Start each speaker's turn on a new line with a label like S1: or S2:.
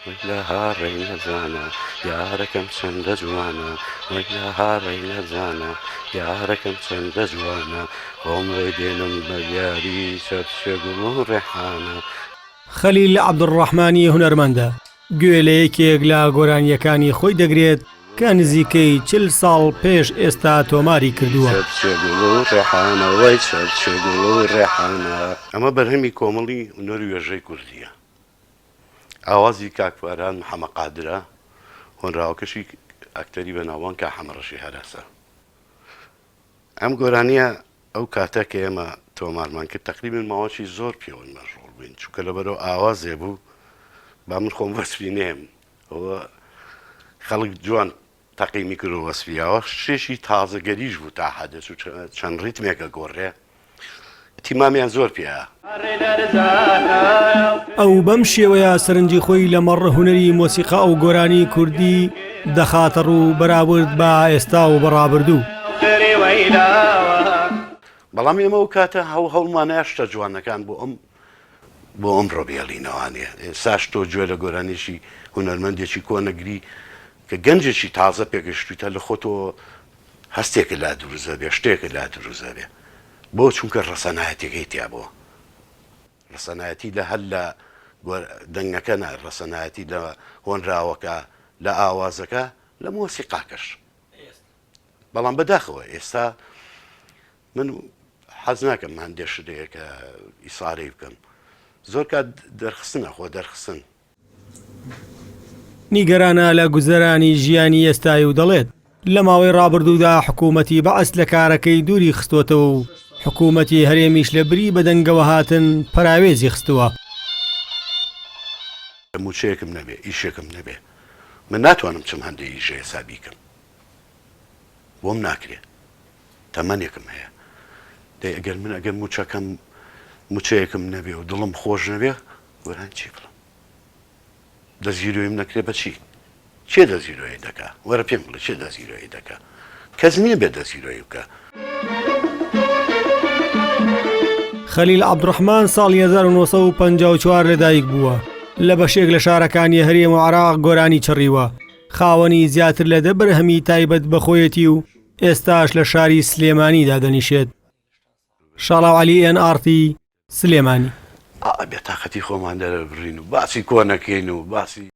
S1: وەی لە هاڕەی نەزانە یارەکەم چەندە جوانە وەی لە هاڕەی نەزانە یارەکەم چەندە جوانە خۆم بۆی دێنم بە دیاری چەپچێ گوڵ و ڕێحانە.
S2: خەلیل عەبدولڕەحمانی هونەرمەندە، گوێ لە یەکێک لە گۆرانییەکانی خۆی دەگرێت کە نزیکەی 40 ساڵ پێش ئێستا تۆماری کردووە.
S1: چەپچێ گوڵ و ڕێحانە وەی چەپچێ گوڵ و ڕێحانە. ئەمە بەرهەمی کۆمەڵی هونەر و وێژەی کوردییە. ئاوازی کاک فەرهاد محەمە قادرە، هۆنراوەکەشی ئەکتەری بەناوبانگ کاک حەمە ڕەشی هەراسە. ئەم گۆرانییە ئەو کاتە کە ئێمە تۆمارمان کرد تەقریبەن ماوەکی زۆر پێوەی مەشغوڵ بووین چونکە لەبەرەوە ئاوازێ بوو با من خۆم وەسفی نێم ئەوە خەڵک جوان تەقیمی کرد و وەسفی یاوە شتێکی تازەگەریش بوو تا حەدەچ و چەند ڕیتمێکە گۆڕێ ئیتیمامیان زۆر پێیە.
S2: ئەو بەم شێوەیە سەرنجی خۆی لەمەڕ هونەری مۆسیقا و گۆرانی کوردی دەخاتە ڕوو بەراورد بە ئێستا و بە ڕابردوو.
S1: بەڵام ئێمە ئەو کاتە هەو هەوڵمانەیە شتە جوانەکان بۆ ئەم بۆ ئەمڕۆ بێڵینەوانێ ئێستاش تۆ گوێ لە گۆرانیی هونەرمەندێکی کۆنەگری کە گەنجێکی تازە پێگەشتوویتە لە خۆتەوە هەستێکت لا دروست دەبێ شتێکت لا دروست دەبێ بۆ چونکە ڕەسەنایەتیەکەی تیا بووە ڕەسەنایەتی لە هەر لە دەنگەکە نا ڕەسەنایەتی لە هۆنراوەکە لە ئاوازەکە لە مۆسیقاکەش بەڵام بەداخەوە ئێستا من حەز ناکەم هەندێ شت هەیە کە ئیسارەی بکەم زۆر کات دەرخستنە خۆ دەرخستن.
S2: نیگەرانە لە گوزەرانی ژیانی ئێستای و دەڵێت، لە ماوەی ڕابردوودا حکوومەتی بەعس لە کارەکەی دووری خستۆتەوە و حکوومەتی هەرێمیش لە بری بەدەنگەوەهاتن پەراوێزی خستووە.
S1: مووچەیەکم نەبێ، ئیشێکم نەبێ، من ناتوانم چم هەندێ ئیشە ئێستا بیکەم. بۆم ناکرێ تەمەنێکم هەیە دەی ئەگەر من ئەگەر موچەکەم موچەیەکم نەبێ و دڵم خۆش نەبێ گۆران چی بڵم دەزیرۆیم نەکرێ بەچی چێ دەزیرۆی دەکا وەرە پێم بڵێ چێ دەزیرۆی دەکا کەس نییە بێ دەزیرۆی بکە.
S2: خەلیل عەبدوڕەحمان ساڵی 1954 لەدایک بووە، لە بەشێک لە شارەکانی هەرێم و عێراق گۆرانی چڕیوە، خاوەنی زیاتر لە دە بەرهەمی تایبەت بە خۆیەتی و ئێستاش لە شاری سلێمانی دادەنیشێت. شاڵاو عەلی ئێن ئاڕ تی، سلێمانی.
S1: ئا بێتاقەتی خۆمان دەرببڕین و باسی کۆنەکەین و باسی.